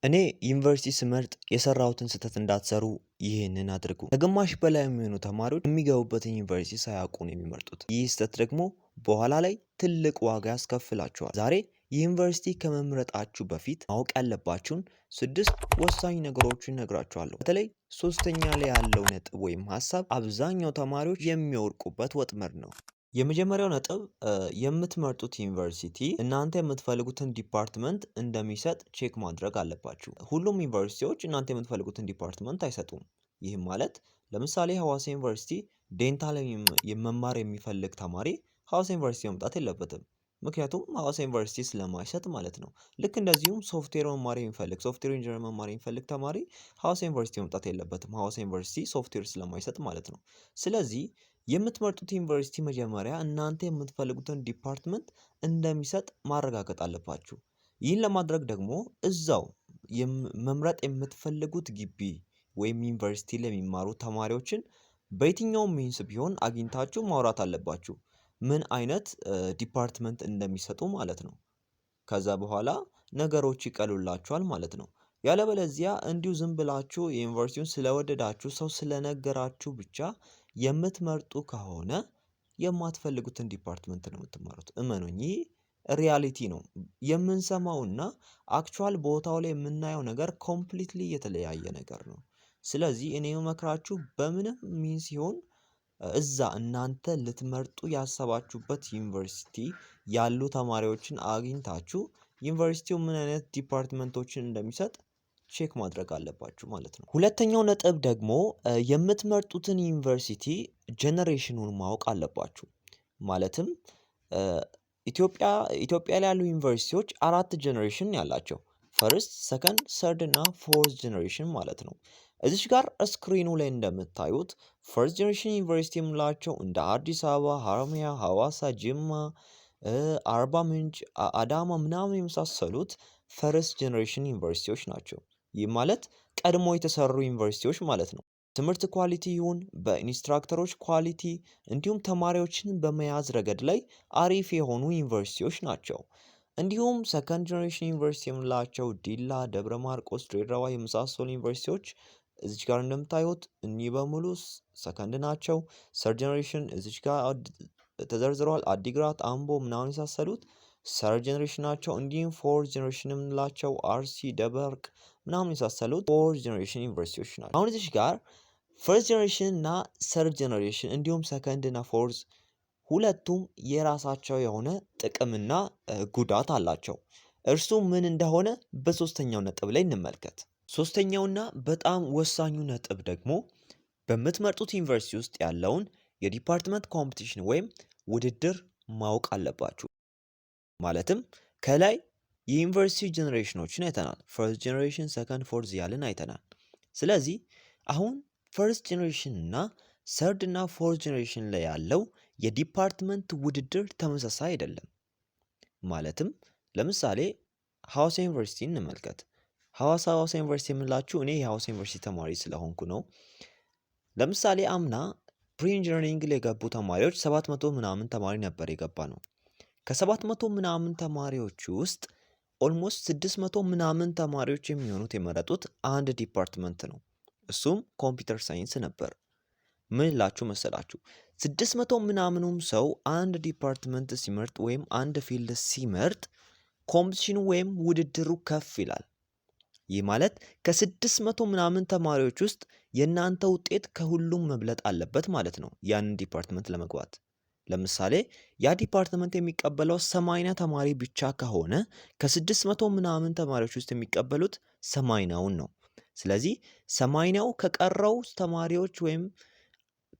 እኔ ዩኒቨርሲቲ ስመርጥ የሰራሁትን ስህተት እንዳትሰሩ ይህንን አድርጉ። ከግማሽ በላይ የሚሆኑ ተማሪዎች የሚገቡበትን ዩኒቨርሲቲ ሳያውቁ ነው የሚመርጡት። ይህ ስህተት ደግሞ በኋላ ላይ ትልቅ ዋጋ ያስከፍላቸዋል። ዛሬ ዩኒቨርሲቲ ከመምረጣችሁ በፊት ማወቅ ያለባችሁን ስድስት ወሳኝ ነገሮችን እነግራችኋለሁ። በተለይ ሶስተኛ ላይ ያለው ነጥብ ወይም ሀሳብ አብዛኛው ተማሪዎች የሚወድቁበት ወጥመድ ነው። የመጀመሪያው ነጥብ፣ የምትመርጡት ዩኒቨርሲቲ እናንተ የምትፈልጉትን department እንደሚሰጥ check ማድረግ አለባችሁ። ሁሉም ዩኒቨርሲቲዎች እናንተ የምትፈልጉትን department አይሰጡም። ይህም ማለት ለምሳሌ ሐዋሳ ዩኒቨርሲቲ dental መማር የሚፈልግ ተማሪ ሐዋሳ ዩኒቨርሲቲ መምጣት የለበትም። ምክንያቱም ሐዋሳ ዩኒቨርሲቲ ስለማይሰጥ ማለት ነው። ልክ እንደዚሁም ሶፍትዌር መማር የሚፈልግ፣ software engineer መማር የሚፈልግ ተማሪ ሐዋሳ ዩኒቨርሲቲ መምጣት የለበትም። ሐዋሳ ዩኒቨርሲቲ ሶፍትዌር ስለማይሰጥ ማለት ነው። ስለዚህ የምትመርጡት ዩኒቨርሲቲ መጀመሪያ እናንተ የምትፈልጉትን department እንደሚሰጥ ማረጋገጥ አለባችሁ። ይህን ለማድረግ ደግሞ እዛው መምረጥ የምትፈልጉት ግቢ ወይም ዩኒቨርሲቲ ለሚማሩ ተማሪዎችን በየትኛውም means ቢሆን አግኝታችሁ ማውራት አለባችሁ። ምን አይነት department እንደሚሰጡ ማለት ነው። ከዛ በኋላ ነገሮች ይቀሉላችኋል ማለት ነው። ያለበለዚያ እንዲሁ ዝም ብላችሁ ዩኒቨርሲቲውን ስለወደዳችሁ፣ ሰው ስለነገራችሁ ብቻ የምትመርጡ ከሆነ የማትፈልጉትን department ነው የምትማሩት። እመኑኝ፣ ይህ reality ነው። የምንሰማውና actual ቦታው ላይ የምናየው ነገር completely የተለያየ ነገር ነው። ስለዚህ እኔ የምመክራችሁ በምንም means ሲሆን እዛ እናንተ ልትመርጡ ያሰባችሁበት ዩኒቨርሲቲ ያሉ ተማሪዎችን አግኝታችሁ ዩኒቨርሲቲው ምን አይነት department ኦችን እንደሚሰጥ check ማድረግ አለባችሁ ማለት ነው። ሁለተኛው ነጥብ ደግሞ የምትመርጡትን ዩኒቨርሲቲ generation ኑን ማወቅ አለባችሁ። ማለትም ኢትዮጵያ ላይ ያሉ ዩኒቨርሲቲዎች አራት generation ያላቸው፣ first፣ second፣ third እና fourth generation ማለት ነው። እዚች ጋር screen ኑ ላይ እንደምታዩት first generation ዩኒቨርሲቲ የምንላቸው እንደ አዲስ አበባ፣ ሀሮማያ፣ ሐዋሳ፣ ጅማ፣ አርባ ምንጭ፣ አዳማ ምናምን የመሳሰሉት first generation ዩኒቨርሲቲዎች ናቸው። ይህ ማለት ቀድሞ የተሰሩ ዩኒቨርሲቲዎች ማለት ነው። ትምህርት quality ይሁን በ instructor ኦች quality እንዲሁም ተማሪዎችን በመያዝ ረገድ ላይ አሪፍ የሆኑ ዩኒቨርሲቲዎች ናቸው። እንዲሁም second generation ዩኒቨርሲቲ የምንላቸው ዲላ፣ ደብረ ማርቆስ፣ ድሬዳዋ የመሳሰሉ ዩኒቨርሲቲዎች እዚች ጋር እንደምታዩት እኒህ በሙሉ ሰከንድ ናቸው። Third generation እዚች ጋር ተዘርዝረዋል። አዲግራት፣ አምቦ ምናምን የመሳሰሉት third generation ናቸው። እንዲሁም fourth generation የምንላቸው አርሲ፣ ደበርቅ ምናምን የመሳሰሉት fourth generation ዩኒቨርሲቲዎች ናቸው። አሁን እዚች ጋር first generation እና third generation እንዲሁም ሰከንድ እና fourth ሁለቱም የራሳቸው የሆነ ጥቅምና ጉዳት አላቸው። እርሱ ምን እንደሆነ በሶስተኛው ነጥብ ላይ እንመልከት። ሶስተኛውና በጣም ወሳኙ ነጥብ ደግሞ በምትመርጡት ዩኒቨርሲቲ ውስጥ ያለውን የ department competition ወይም ውድድር ማወቅ አለባችሁ። ማለትም ከላይ የዩኒቨርሲቲ generation ኖችን አይተናል። First generation፣ second፣ fourth እያልን አይተናል። ስለዚህ አሁን first generation እና third እና fourth generation ላይ ያለው የ department ውድድር ተመሳሳይ አይደለም። ማለትም ለምሳሌ ሐዋሳ ዩኒቨርሲቲ እንመልከት። ሐዋሳ ዩኒቨርሲቲ የምላችሁ እኔ የሐዋሳ ዩኒቨርሲቲ ተማሪ ስለሆንኩ ነው። ለምሳሌ አምና pre engineering ላይ የገቡ ተማሪዎች 700 ምናምን ተማሪ ነበር የገባነው። ከ700 ምናምን ተማሪዎች ውስጥ almost 600 ምናምን ተማሪዎች የሚሆኑት የመረጡት አንድ department ነው። እሱም computer science ነበር። ምን ላችሁ መሰላችሁ? 600 ምናምኑም ሰው አንድ department ሲመርጥ ወይም አንድ field ሲመርጥ competition ኑ ወይም ውድድሩ ከፍ ይላል። ይህ ማለት ከ600 ምናምን ተማሪዎች ውስጥ የእናንተ ውጤት ከሁሉም መብለጥ አለበት ማለት ነው ያንን department ለመግባት። ለምሳሌ ያ department የሚቀበለው 80 ተማሪ ብቻ ከሆነ ከ600 ምናምን ተማሪዎች ውስጥ የሚቀበሉት 80ውን ነው። ስለዚህ 80ው ከቀረው ተማሪዎች ወይም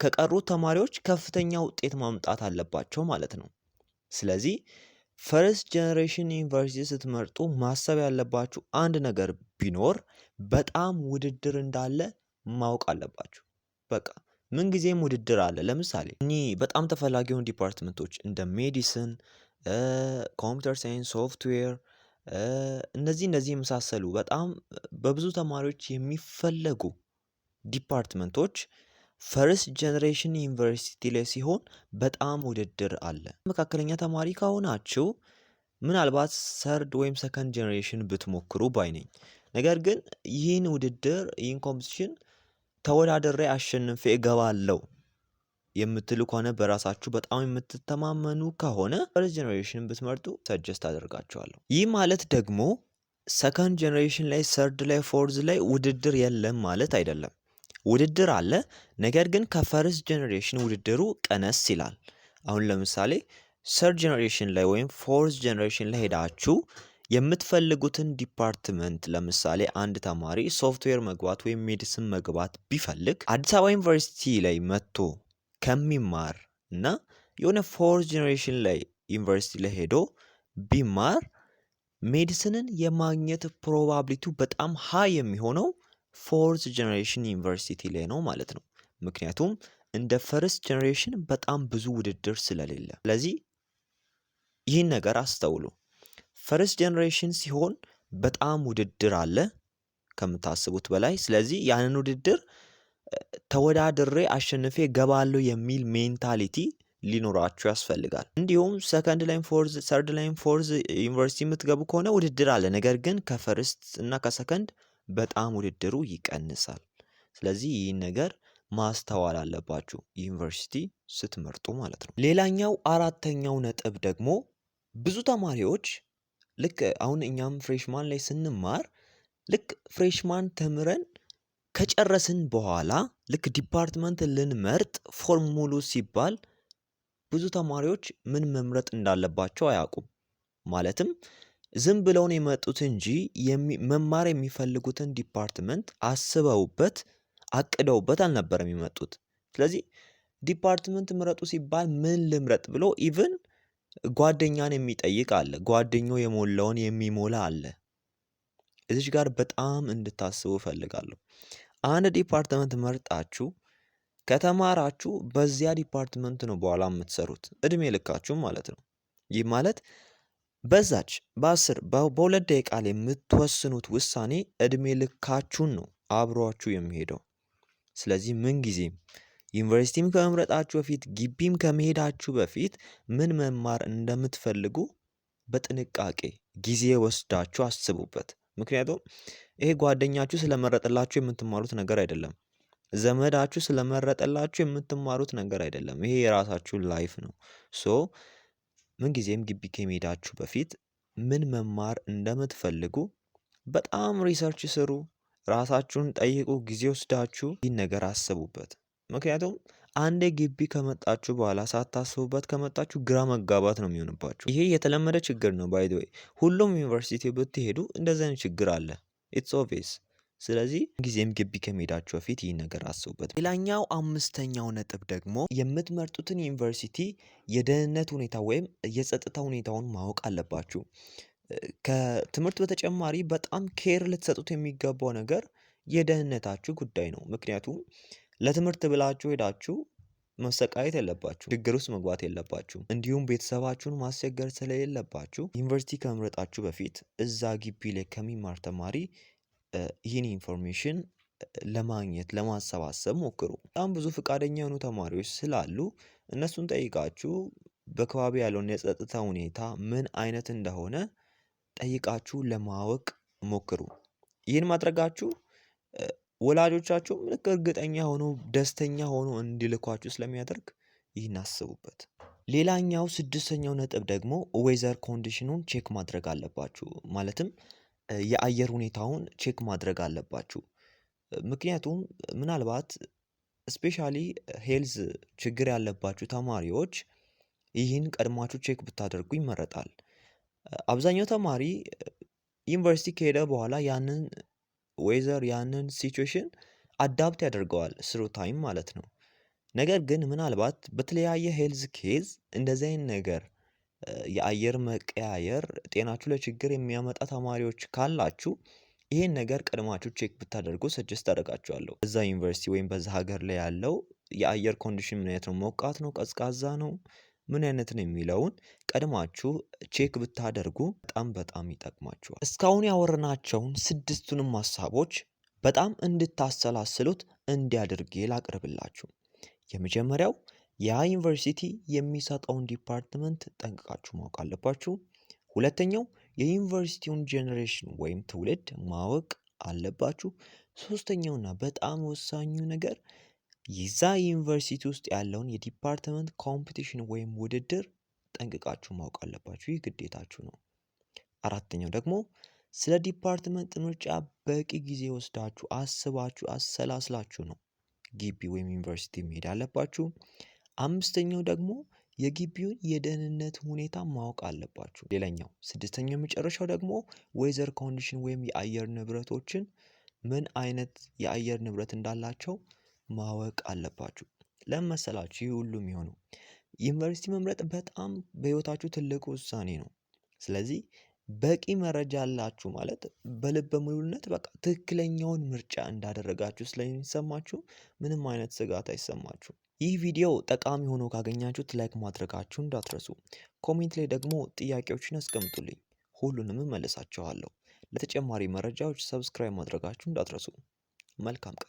ከቀሩት ተማሪዎች ከፍተኛ ውጤት ማምጣት አለባቸው ማለት ነው። ስለዚህ first generation ዩኒቨርሲቲ ስትመርጡ ማሰብ ያለባችሁ አንድ ነገር ቢኖር በጣም ውድድር እንዳለ ማወቅ አለባችሁ። በቃ ምንጊዜም ውድድር አለ። ለምሳሌ እኚህ በጣም ተፈላጊ የሆኑ department ኦች እንደ medicine፣ computer science፣ ሶፍትዌር፣ እነዚህ የመሳሰሉ በጣም በብዙ ተማሪዎች የሚፈለጉ department ኦች first generation ዩኒቨርሲቲ ላይ ሲሆን በጣም ውድድር አለ። መካከለኛ ተማሪ ከሆናችሁ ምናልባት third ወይም second generation ብትሞክሩ ባይ ነኝ። ነገር ግን ይህን ውድድር፣ ይህን competition ተወዳድሬ አሸንፌ እገባለሁ የምትሉ ከሆነ፣ በራሳችሁ በጣም የምትተማመኑ ከሆነ first generation ብትመርጡ suggest አደርጋችኋለሁ። ይህ ማለት ደግሞ second generation ላይ፣ third ላይ፣ fourth ላይ ውድድር የለም ማለት አይደለም። ውድድር አለ። ነገር ግን ከ first generation ውድድሩ ቀነስ ይላል። አሁን ለምሳሌ third generation ላይ ወይም fourth generation ላይ ሄዳችሁ የምትፈልጉትን department፣ ለምሳሌ አንድ ተማሪ ሶፍትዌር መግባት ወይም medicine መግባት ቢፈልግ፣ አዲስ አበባ ዩኒቨርሲቲ ላይ መጥቶ ከሚማር እና የሆነ fourth generation ላይ ዩኒቨርሲቲ ላይ ሄዶ ቢማር medicine ን የማግኘት probability ው በጣም high የሚሆነው fourth generation ዩኒቨርሲቲ ላይ ነው ማለት ነው። ምክንያቱም እንደ first generation በጣም ብዙ ውድድር ስለሌለ። ስለዚህ ይህን ነገር አስተውሉ። First generation ሲሆን በጣም ውድድር አለ ከምታስቡት በላይ። ስለዚህ ያንን ውድድር ተወዳድሬ አሸንፌ እገባለሁ የሚል mentality ሊኖራችሁ ያስፈልጋል። እንዲሁም ሰከንድ ላይም fourth፣ third ላይም fourth ዩኒቨርሲቲ የምትገቡ ከሆነ ውድድር አለ። ነገር ግን ከ first እና ከሰከንድ በጣም ውድድሩ ይቀንሳል። ስለዚህ ይህን ነገር ማስተዋል አለባችሁ ዩኒቨርሲቲ ስትመርጡ ማለት ነው። ሌላኛው አራተኛው ነጥብ ደግሞ ብዙ ተማሪዎች ልክ አሁን እኛም freshman ላይ ስንማር፣ ልክ freshman ተምረን ከጨረስን በኋላ ልክ department ልንመርጥ form ሙሉ ሲባል ብዙ ተማሪዎች ምን መምረጥ እንዳለባቸው አያውቁም። ማለትም ዝም ብለው ነው የመጡት እንጂ መማር የሚፈልጉትን department አስበውበት፣ አቅደውበት አልነበረም የመጡት። ስለዚህ department ምረጡ ሲባል ምን ልምረጥ ብሎ even ጓደኛን የሚጠይቅ አለ። ጓደኛው የሞላውን የሚሞላ አለ። እዚች ጋር በጣም እንድታስቡ እፈልጋለሁ። አንድ department መርጣችሁ ከተማራችሁ በዚያ department ነው በኋላ የምትሰሩት፣ እድሜ ልካችሁ ማለት ነው። ይህ ማለት በዛች በ10 በ2 ደቂቃ ላይ የምትወስኑት ውሳኔ እድሜ ልካችሁን ነው አብሯችሁ የሚሄደው። ስለዚህ ምን ጊዜም ዩኒቨርሲቲም ከመምረጣችሁ በፊት፣ ግቢም ከመሄዳችሁ በፊት ምን መማር እንደምትፈልጉ በጥንቃቄ ጊዜ ወስዳችሁ አስቡበት። ምክንያቱም ይሄ ጓደኛችሁ ስለመረጠላችሁ የምትማሩት ነገር አይደለም። ዘመዳችሁ ስለመረጠላችሁ የምትማሩት ነገር አይደለም። ይሄ የራሳችሁ life ነው። So ምንጊዜም ግቢ ከመሄዳችሁ በፊት ምን መማር እንደምትፈልጉ በጣም research ስሩ፣ ራሳችሁን ጠይቁ፣ ጊዜ ወስዳችሁ ይህን ነገር አስቡበት። ምክንያቱም አንዴ ግቢ ከመጣችሁ በኋላ ሳታስቡበት ከመጣችሁ ግራ መጋባት ነው የሚሆንባችሁ። ይሄ የተለመደ ችግር ነው። By the way፣ ሁሉም ዩኒቨርሲቲ ብትሄዱ እንደዚህ አይነት ችግር አለ። It's obvious። ስለዚህ ጊዜም ግቢ ከመሄዳችሁ በፊት ይህን ነገር አስቡበት። ሌላኛው አምስተኛው ነጥብ ደግሞ የምትመርጡትን ዩኒቨርሲቲ የደህንነት ሁኔታ ወይም የጸጥታ ሁኔታውን ማወቅ አለባችሁ። ከትምህርት በተጨማሪ በጣም care ልትሰጡት የሚገባው ነገር የደህንነታችሁ ጉዳይ ነው። ምክንያቱም ለትምህርት ብላችሁ ሄዳችሁ መሰቃየት የለባችሁም፣ ችግር ውስጥ መግባት የለባችሁም። እንዲሁም ቤተሰባችሁን ማስቸገር ስለሌለባችሁ ዩኒቨርሲቲ ከመምረጣችሁ በፊት እዛ ግቢ ላይ ከሚማር ተማሪ ይህን information ለማግኘት፣ ለማሰባሰብ ሞክሩ። በጣም ብዙ ፈቃደኛ የሆኑ ተማሪዎች ስላሉ እነሱን ጠይቃችሁ በአካባቢ ያለውን የጸጥታ ሁኔታ ምን አይነት እንደሆነ ጠይቃችሁ ለማወቅ ሞክሩ። ይህን ማድረጋችሁ ወላጆቻችሁም ልክ እርግጠኛ ሆኖ፣ ደስተኛ ሆኖ እንዲልኳችሁ ስለሚያደርግ ይህን አስቡበት። ሌላኛው ስድስተኛው ነጥብ ደግሞ weather condition ኑን check ማድረግ አለባችሁ። ማለትም የአየር ሁኔታውን check ማድረግ አለባችሁ። ምክንያቱም ምናልባት especially health ችግር ያለባችሁ ተማሪዎች ይህን ቀድማችሁ check ብታደርጉ ይመረጣል። አብዛኛው ተማሪ ዩኒቨርሲቲ ከሄደ በኋላ ያንን weather፣ ያንን situation adapt ያደርገዋል through time ማለት ነው። ነገር ግን ምናልባት በተለያየ health case እንደዚህ አይነት ነገር የአየር መቀያየር ጤናችሁ ላይ ችግር የሚያመጣ ተማሪዎች ካላችሁ ይሄን ነገር ቀድማችሁ check ብታደርጉ suggest አደርጋችኋለሁ። እዛ ዩኒቨርሲቲ ወይም በዛ ሀገር ላይ ያለው የአየር condition ምን አይነት ነው? ሞቃት ነው? ቀዝቃዛ ነው? ምን አይነት ነው የሚለውን ቀድማችሁ check ብታደርጉ በጣም በጣም ይጠቅማችኋል። እስካሁን ያወራናቸውን ስድስቱንም ሀሳቦች በጣም እንድታሰላስሉት እንዲያደርግ ላቅርብላችሁ። የመጀመሪያው ያ ዩኒቨርሲቲ የሚሰጠውን department ጠንቅቃችሁ ማወቅ አለባችሁ። ሁለተኛው የዩኒቨርሲቲውን generation ወይም ትውልድ ማወቅ አለባችሁ። ሶስተኛውና በጣም ወሳኙ ነገር የዛ ዩኒቨርሲቲ ውስጥ ያለውን የ department competition ወይም ውድድር ጠንቅቃችሁ ማወቅ አለባችሁ። ይህ ግዴታችሁ ነው። አራተኛው ደግሞ ስለ department ምርጫ በቂ ጊዜ ወስዳችሁ፣ አስባችሁ፣ አሰላስላችሁ ነው ግቢ ወይም ዩኒቨርሲቲ መሄድ ያለባችሁ። አምስተኛው ደግሞ የግቢውን የደህንነት ሁኔታ ማወቅ አለባችሁ። ሌላኛው ስድስተኛው የመጨረሻው ደግሞ weather condition ወይም የአየር ንብረቶችን፣ ምን አይነት የአየር ንብረት እንዳላቸው ማወቅ አለባችሁ። ለምን መሰላችሁ ይህ ሁሉ የሚሆነው? ዩኒቨርሲቲ መምረጥ በጣም በህይወታችሁ ትልቅ ውሳኔ ነው። ስለዚህ በቂ መረጃ አላችሁ ማለት በልበ ሙሉነት በቃ ትክክለኛውን ምርጫ እንዳደረጋችሁ ስለሚሰማችሁ ምንም አይነት ስጋት አይሰማችሁም። ይህ ቪዲዮ ጠቃሚ ሆኖ ካገኛችሁት like ማድረጋችሁ እንዳትረሱ። Comment ላይ ደግሞ ጥያቄዎችን አስቀምጡልኝ፣ ሁሉንም እመልሳቸዋለሁ። ለተጨማሪ መረጃዎች subscribe ማድረጋችሁ እንዳትረሱ። መልካም ቀን።